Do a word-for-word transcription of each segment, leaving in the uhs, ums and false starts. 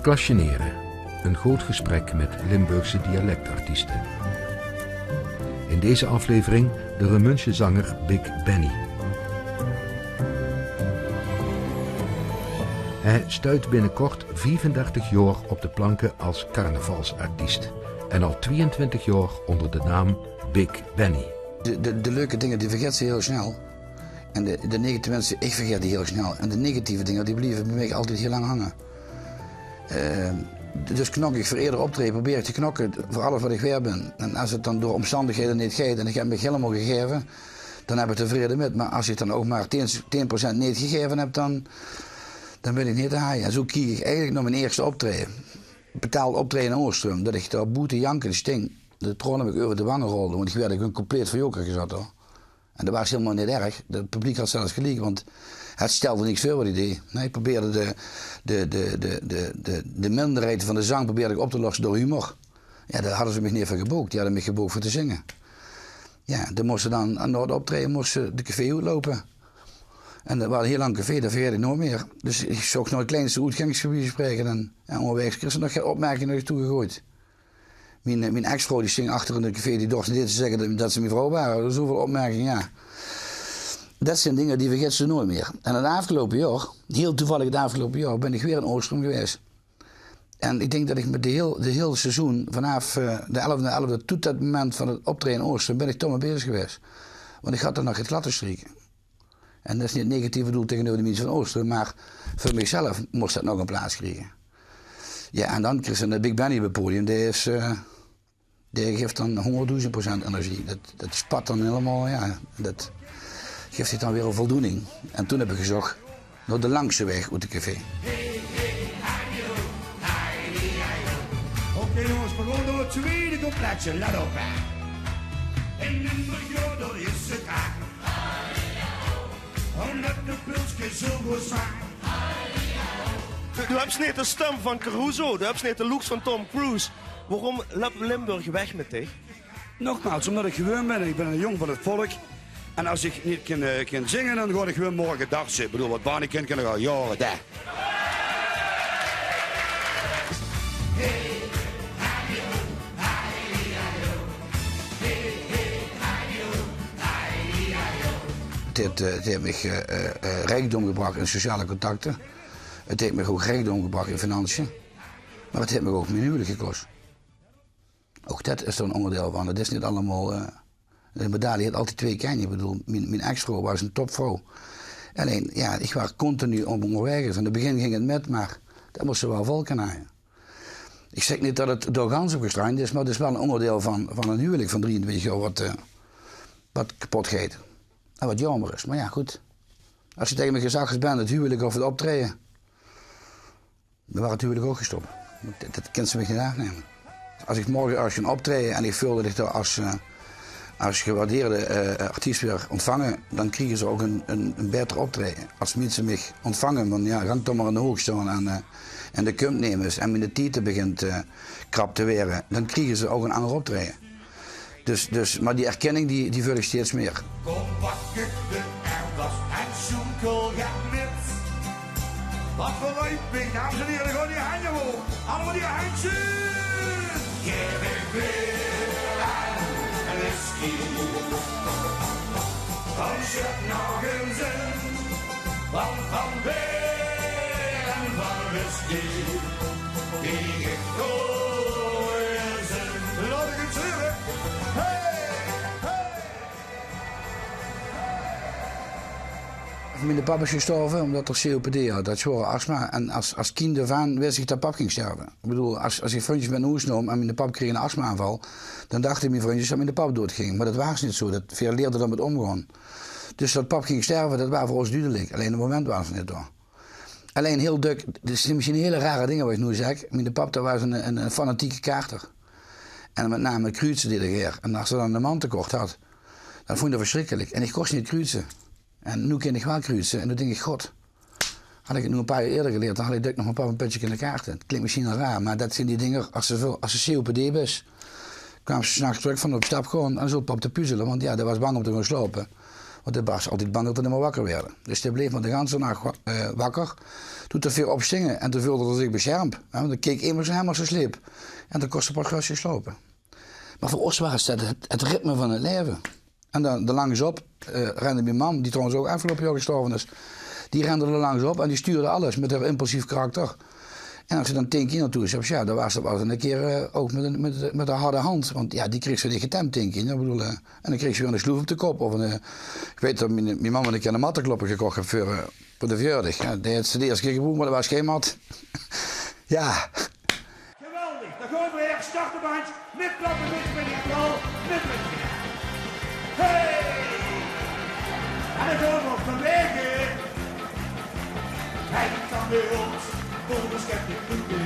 Klasjenere, een groot gesprek met Limburgse dialectartiesten. In deze aflevering de Remunjse zanger Big Benny. Hij stuit binnenkort vierendertig jaar op de planken als carnavalsartiest en al tweeëntwintig jaar onder de naam Big Benny. De, de, de leuke dingen, die vergits se hiel snel. En de, de negatieve mensen, ik vergeet die hiel snel. En de negatieve dingen, die blieve bij mij altied hiel lang hange. Eh, dus knok ik veur eder optraeje, probeer ik te knokke veur alles wat ik waerd bin. En as het dan door omstandighede neet geit en ik heb mich hielemaol gegaeve, dan heb ik d'r vrede mit. Maar as ik dan ouk maar tien, tien procent neet gegaeve heb, dan, dan bin ik neet te haaie. En zo kreeg ik eigelik nao mien eerste optraeje, betaald optraeje in Oostrum, dat ik dao boete jankend sting. De traone mich euver de wange rolde, want ik waerd gewoon compleet veur joker gezat, hoor. En dat waas hielemaol neet erg. Het publiek had zelfs geliek, want het stelde niks veur wat ik deej. Nee, ik probeerde de, de, de, de, de, de, de minderheid van de zang probeerde ik op te losse door humor. Ja, dao hadde ze mich neet veur gebook. Die hadde mich gebook veur te zinge. Ja, dan mos se dan nao het optraeje mos se de café oetloupe. En dat waas een hiel lang café, dat vergeet ik noeit mier. Dus ik zoog nao het kleinste oetgangsgebied spreke en, en onderweegs kreeg ik nog opmerkinge nao zich toe gegooid. Mien, eh, mien ex-vrouw, die sting achter in het café, die dorfde neet te zegge dat, dat ze mien vrouw ware. Zoeväöl opmerkinge, ja. Dat zien dingen, die vergits se noeit mier. En het aafgeloupe jaor, hiel toevallig het aafgeloupe jaor, bin ik weer in Oostrum gewaes. En ik dink dat ik mit de hiel, de hiel seizoen vanaaf, eh, de elfde elfde tot dat moment van het optraeje in Oostrum bin ik toch maar bezig gewaes. Want ik had d'r nog get glad te strieke. En dat is neet negatief bedoeld tegeneuver de minse van Oostrum, maar veur mich zelf mos dat nog een plaats kriege. Ja, en dan kriegs se een Big Benny op het podium, die is, eh, die gift dan honderddoezend procent energie. Dat, dat spat dan hielemaol, ja, dat gift zich dan weer een voldoening. En toen heb ik gezocht nao de langste weg oet het café. Oké jongens, we gaan door het tweede coupletje. Let op, hè. In Limburg, ja, daar is het aan. Omdat de pulske zo goed smaakt. Du höbs neet de stum van Caruso, du höbs neet de looks van Tom Cruise. Waorum löp Limburg weg mit dich? Nogmaals, omdat ik gewoon bin. Ik bin een jong van het volk. En as ik neet kin, eh, kin zinge, dan gaon ik gewoon morge dartse. Ik bedoel, wat Barney kint, kin ik al jaore, hè. Het haet, eh, het haet mich, eh, eh, eh, rijkdom gebrach in sociale contacte. Het haet mich ouk rijkdom gebrach in financiën. Maar het haet mich ouk mien huwelik gekos. Ouk dat is d'r een onderdeil van. Het is neet allemaol, eh, een medaille haet altied twee kentjes. Ik bedoel, mien, mien ex-vrouw waas een topvrouw. Allein, ja, ik waas continu op onderweeg. Van het begin ging het mit, maar dat mos se waal vol kinne haaie. Ik zeg neet dat het dao gans op gestrand is, maar het is waal een onderdeil van, van een huwelik van drieëntwintig jaor wat, eh, wat kapot geit. En wat jaomer is. Maar ja, goed. As se tegen mich gezag hads, Ben, het huwelik of het optraeje, dan waas het huwelik ouk gestop. Dat, dat kins se mich neet aafneme. As ik morge örges gaon optraeje en ik veul dat ik dao as, eh, as gewaardeerde, eh, artiest waer ontvange, dan kriege ze ouk een, een, een baeter optraeje. As minse mich ontvange, van ja, gank toch maar in de hook staon en, eh, en de kump neme en miene titel begint, eh, krap te waere, dan kriege ze ouk een anger optraeje. Dus, dus, maar die erkenning, die, die veul ik steeds mier. Kom, pak de erfdas en sjoenkel get mit. Wat verruip ik, dames en heren, gewoon die henj omhoog. Allemaol die henj. Geef ik weer aan een whisky. Kom, zet nog eens in. Want van beer en van whisky krieg ik gooie zin. Laot ik het zeuren. Hey, hey. Miene pap is gestorve omdat d'r C O P D had. Dat zwoare astma. En as, as kind aaf aan wis ik dat pap ging sterve. Ik bedoel, as, as ik vrundjes mit nao hoes naom en miene pap kreeg een astma-aanval, dan dachte mien vrundjes dat miene pap doodging. Maar dat waas neet zo. Dat, veer leerde d'r mit omgaon. Dus dat pap ging sterve, dat waas veur os dudelik. Allein het moment waas het neet dao. Allein hiel dök, dit zien misschien hiel rare dingen wat ik noe zeg. Miene pap, dat waas een, een, een fanatieke kaarter. En met name kruutse deej d'r gaer. En as d'r dan de man tekort had, dan vond ik dat verschrikkelik. En ik kos neet kruutse. En noe kin ik waal kruutse. En dan dink ik, god, had ik het noe een paar jaor eerder geleerd, dan had ik dök nog mien pap een putje kinne kaarte. Het klinkt misschien hiel raar, maar dat zien die dinger, as se zoe, as se C O P D bis, kwaams se 's nachs trök van op stap gaon en dan zoot pap te puzzele, want ja, dae waas bang om te gaon slaope. Want dae waas altied bang det d'r neet mieë wakker woort. Dus dae bleef mer de ganse nach wa-, eh, wakker. Toen d'r veer opstinge en toen veulde d'r zich besjermp. Hè, want dan keek emes nao häöm es 'r sleep. En dan kós 'r pas röstig slaope. Mer veur ós waas det het, het ritme van het laeve. En dan d'r langs op, eh, rende mien mam, die trouwens ouch aafgeloupe jaor gestorve is. Die rende d'r langs op en die stuurde alles mit häör impulsief karakter. En es se dan tieën kier toe zag, jao, dan waas det waal ins ein kier, eh, ouch mit ein, mit, mit ein harde hand. Want jao, die kreegs se neet getemp, tieën kier. Ich bedoel, eh, en dan kreegs se weer ein sloef op de kop. Of ein, eh, ich weit det mien, mien mam ein kier ein matteklopper gekoch haet veur, eh, veur de veurtig. Jao, die haet ze de ierste kier gebroek, mer det waas gein mat. Jao. Geweldig, dan gaon v'r weer. Start de band. Mit klappe, mit, mit die knal, mit, mit die knal. Hey! En dan gaon v'r vanwege. Hae kan weer rond, door de schep te knoete.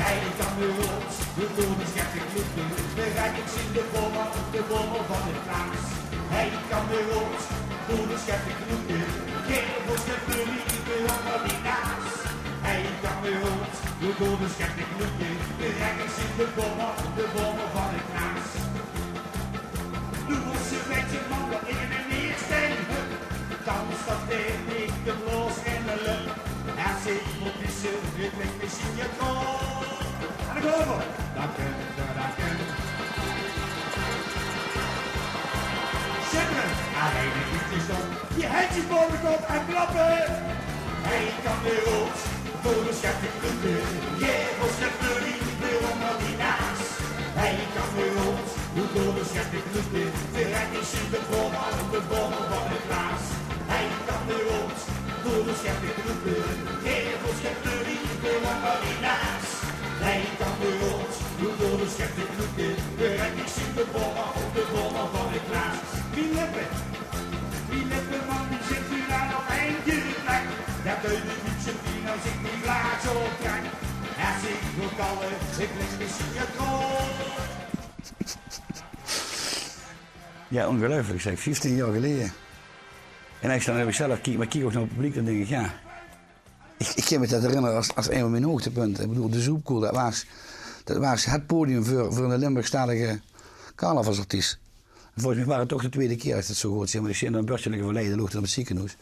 Hae kan weer rond, door de schep te knoete. De rek is in de bom, op de bom van de plaats. Hae kan weer rond, door de schep te knoete. Geef ons de pullie, ik wil onder die naas. Hae kan weer rond, door de schep te knoete. De rek is in de bom, op de bom van de plaats. Doe mós se wètte, man, det ich 'm neet steen. Kans det det neet de blaos in de lucht. Es ich mót pisse, ich lik mesjien in de kop. En dan gaon v'r. Dank u, dank u. Schitterend. Allein ein bietje zon. Die hendjes baove de kop en klappe. Hae kan weer rond, door de schep te knoete. Jao, v'r schep pullie, weer onder die naas. Hae kan weer rond, door de schep te knoete. De rek is in de bom, op de bom van de plaats. Hae kan weer rond, door de schep te knoete. Jao, v'r schep pullie, weer onder die naas. Hae kan weer rond, door de schep te knoete. De rek is in de bom, op de bom van de plaats. Wie lekker. Wie lekker, man, die zit hier aan op ein keer de plek. Det duit de fiets die nou zich die glaas optrekt. Es ich wil kalle, ich lik mesjien in de kop. Jao, óngeluifelik, zèk, vieftieën jaor geleje. En ich dan höb ich zelf, kiek, mer kiek ouch nao het publiek, dan dink ich, jao. Ich, ich kin mich det herinnere es, es ein van mien hoogtepunte. Ich bedoel, de Zoepkoel, det waas, det waas het podium veur, veur eine Limburgstalige carnavalsartiest. En volges mich waas het toch de twiede kier, es ich det zo good zeen, want ich zeen dan ein bördje ligke veur Leiden, loog det op het zekenhoes.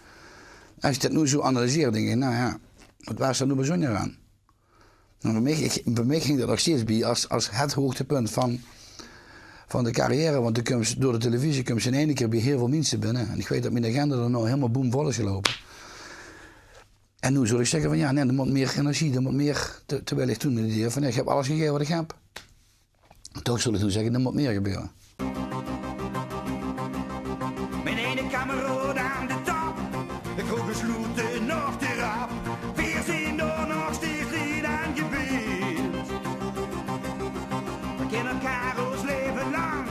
Es ich det noe zo analyseer, dink ich, nou jao, waat waas d'r noe bezunjer aan? Nou, bie mich, ich, bie mich hing det nog steeds bie es, es het hoogtepunt van, van de carrière, want dan kums, door de televisie kums se in eine kier bie hiel väöl minse binne. En ich weit det mien agenda daonao hielemaol boemvol is geloupe. En noe zól ich zègke van, jao, nae, d'r mót mieë energie, d'r mót mieë, te-, terwiel ich toen het idee van, jao, ich höb alles gegaeve waat ich höb. Toch zól ich noe zègke, d'r mót mieë gebeure. Mien eine kameraod aan de top, de kroeg sloete nog te rap. Veer zeen dao nog steeds neet aan gewend. Veer kinne elkaar ós laeve lang.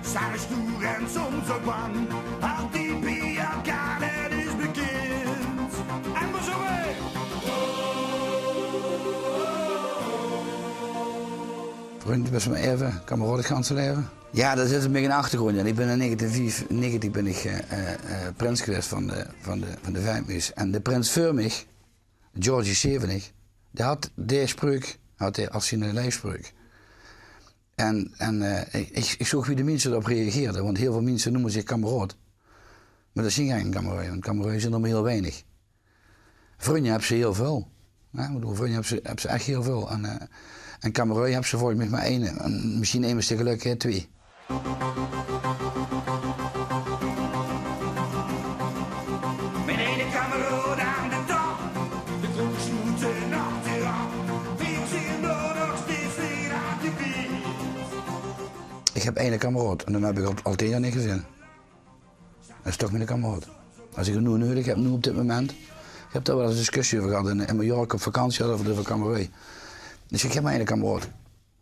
Same stoer en soms ouch bang. Altied bie elkaar, det is bekind. En veer zónge. Vrundj, bès se mer effe, kameraod, 't ganse laeve. Jao, det zit ein bietje in de achtergróndj. En ich bön in negentieën viefennegentig bön ich, eh, eh, eh, prins gewaes van de, van de, van de Vijpmuus. En de prins veur mich, George zeventig, dae haw dae spreuk, haw dae es zien liefspreuk. En, en, eh, ich, ich, ich zoog wie de minse d'rop reageerde, want hiel väöl minse neume zich kameraod. Mer det zeen gein kameraoje, want kameraoje zeen d'r mer hiel weinig. Vrunj höbs se hiel väöl. Hè, ich bedoel, vrunj höbs se, höbs se ech hiel väöl. En, eh, en kameraoje höbs se volges mich mer eine. En mesjien emes te gelök, hè, twieë. Mien eine kameraod aan de top, de kroeg sloete nog te rap. Veer zeen dao nog steeds neet aan gewend. Ich höb eine kameraod en dae höb ich al, al tieën jaor neet gezeen. Det is toch miene kameraod. Es ich 'm noe neudig höb, noe op dit moment. Ich höb dao waal ins ein discussie euver gehad in, in Mallorca op vakantie, hadde v'r 't euver kameraoje. Dus ich höb mer eine kameraod.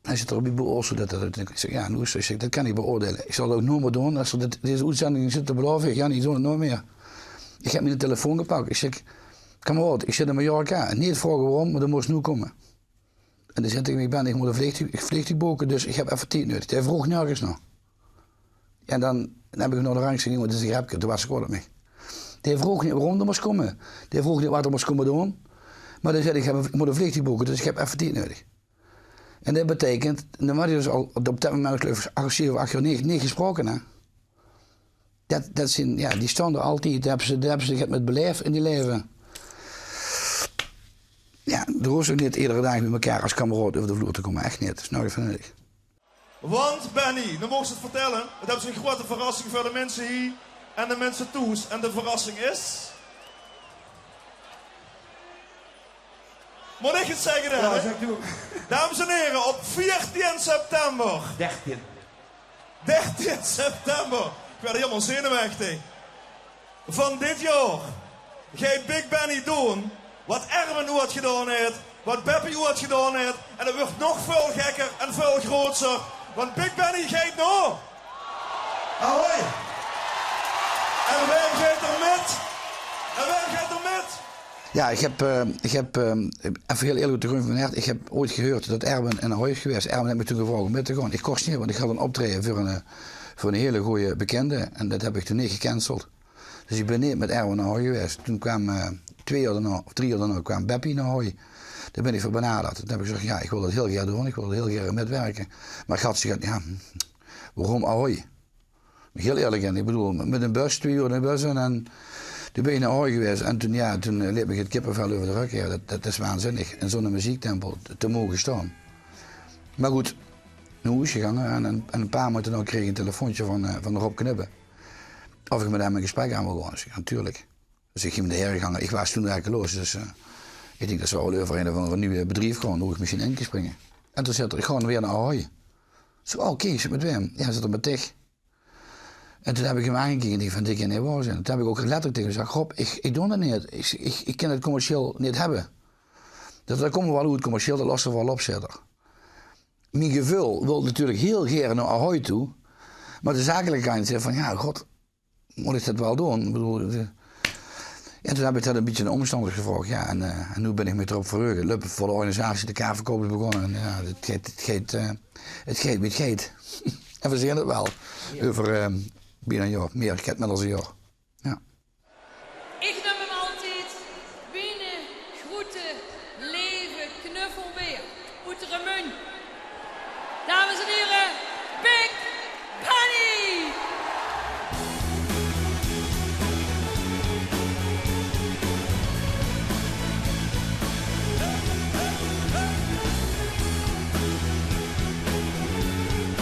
Hae zaet: "Robbie, beoordeil det." Ich zèk: "Jao, noe," ich zèk, "det kan ich beoordeile. Ich zal det ouch noeats mieë doon. Es se dit, deze oetzending zuus, dan belaof ich, Jan, ich doon 't noeats mieë." Ich höb miene telefoon gepak. Ich zèk: "Kameraod, ich zit in Mallorca. Neet vraoge waorom, mer doe mós noe kómme." En dae zaet taenge mich: "Ben, ich mót ein vleegtuug, vleegtuug boeke, dus ich höb effe tied neudig." Dae vroog nörges nao. En dan, dan höb ich 'm nao de rang gezeen: "Jóng, dit is ein grepke." Toen waas 'r kwaod op mich. Dae vroog neet waorom d'r mós kómme. Dae vroog neet waat d'r mós kómme doon. Mer dae zaet: "Ich höb ein, ich mót ein vleegtuug boeke, dus ich höb effe tied neudig." En det beteikent, dan waas 'r dus al op det moment, geluif ich, ach, zeve of ach jaor neet, neet gesproke, hè. Det, det zeen, jao, die staon d'r altied, dao höbbe ze, dao höbbe ze get mit belaef in die laeve. Jao, doe hoofs ouch neet eder daag mit mekaar es kameraod euver de vloer te kómme, ech neet. Det is noeats van nudig. Want Benny, noe moogs se 't vertèlle, 't höbs se 'n groeate verrassing veur de minse hie en de minse thoes. En de verrassing is... Mót ich 't zègke dan, hè? Jao, zèk doe. Dames en here, op veertien september. Dertien. Dertien september. Ich waer hielemaol zenuwechtig. Van dit jaor geit Big Benny doon waat Erwin oeats gedaon haet, waat Beppie oeats gedaon haet. En 't wuuert nog väöl gekker en väöl groter, want Big Benny geit nao Ahoy! En wae geit d'r mit? En wae geit d'r mit? Jao, ich höb, eh, ich höb, eh, effe hiel ierlik oet de grond van mien hert, ich höb oeats gehuurd det Erwin in Ahoy is gewaes. Erwin haet mich toen gevraog óm mit te gaon. Ich kós neet, want ich had ein optraeje veur ein, eh, veur ein hiel gooj bekinde. En det höb ich toen neet gecanceld. Dus ich bön neet mit Erwin nao Ahoy gewaes. Toen kwaam, eh, twee jaor daonao, of drie jaor daonao kwaam Beppie nao Ahoy. Dao bön ich veur benaderd. Toen höb ich gezag: "Jao, ich wil det hiel gaer doon, ich wil d'r hiel gaer mitwirke." Mer ich had zoeget, jao, hm, waorom Ahoy? Hiel ierlik, en ich bedoel, mit ein bus, twee oer in de bus en, en toen bön ich nao Ahoy gewaes. En toen, jao, toen, eh, leep mich 't kippevel euver de rök. Jao, det, det is waanzinnig, in zoe'n meziekstempel te, te moge staon. Mer good, nao hoes gegange en, en, en ein paar maond daonao kreeg ich ein telefoontje van, eh, van Rob Knibbe. Of ich mit häöm in gesprek aan wól gaon. Ich zèk: "Jao, natuurlik." Dus ich bön d'rhaer gegange. Ich waas toen werkeloos, dus, eh, ich dink det zal waal euver ein of anger nuuj bedrief gaon, wo ich mesjien in kan springe. En toen zaet 'r: "Ich gaon weer nao Ahoy." Ich zèk: "Oh, oké." Ich zèk: "Mit waem?" "Jao," zaet 'r, "mit dich." En toen höb ich häöm aangekeke en ich dink van: "Dit kan neet waor zeen." Toen höb ich ouch letterlik taenge häöm gezag: "Rob, ich, ich doon det neet. Ich, ich, ich kan 't commercieel neet höbbe. Det, det kómme v'r waal oet commercieel, det losse v'r waal op," zaet 'r. Mien geveul wól natuurlik hiel gaer nao Ahoy toe, mer de zakelike kantj zag van: "Jao, god, mót ich det waal doon?" Ich bedoel, de, jao, toen höb ich det ein bietje aan de ómstanders gevraog. Jao, en, eh, en noe bön ich mich d'rop verheuge. Löp veur de organisatie, de kaartverkoup is begós. En jao, 't geit, 't geit, eh, 't geit wie 't geit. En v'r zeen 't waal. Jao. Euver, eh, bienao ein jaor. Mieë, 't geit middels ein jaor. Jao. Ich num 'm altied wie eine groete leve knuffelbeer oet de Remunj. Dames en here, Big Benny!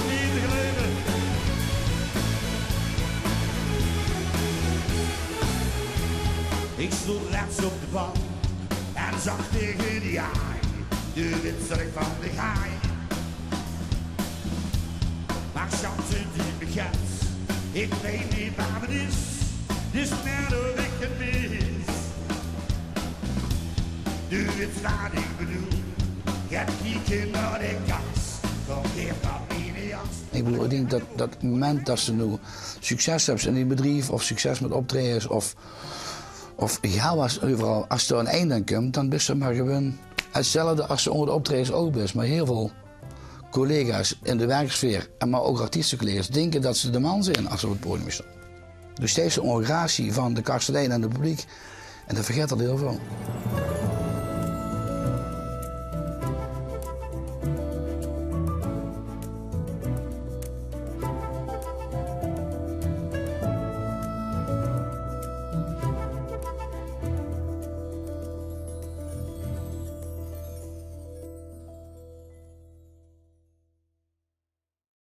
Neet te geluive. Ich stoont lets op de bank en zag taenge die haaj: "De wits trök van de gaai." Mer sjat, die begèts, ich weit neet waat 't is, dus mer of ich 't mis. Du wits waat ich bedoel, get kieke nao de kas, dan geef dat miene jas. Ich bedoel, ich dink det, det moment det se noe succes höbs in dien bedrief of succes mit optraejes of, of jao, waat euveral, es d'r ein eind aan kump, dan bis se mer gewoon 'tzelfde es se ónger de optraejes ouch bis. Mer hiel väöl collega's in de werksfeer, en mer ouch artiestecollega's, dinke det ze de man zeen es ze op 't podium staon. Dus steeds de ónger gratie van de kastelein en 't publiek. En det vergaet al hiel väöl.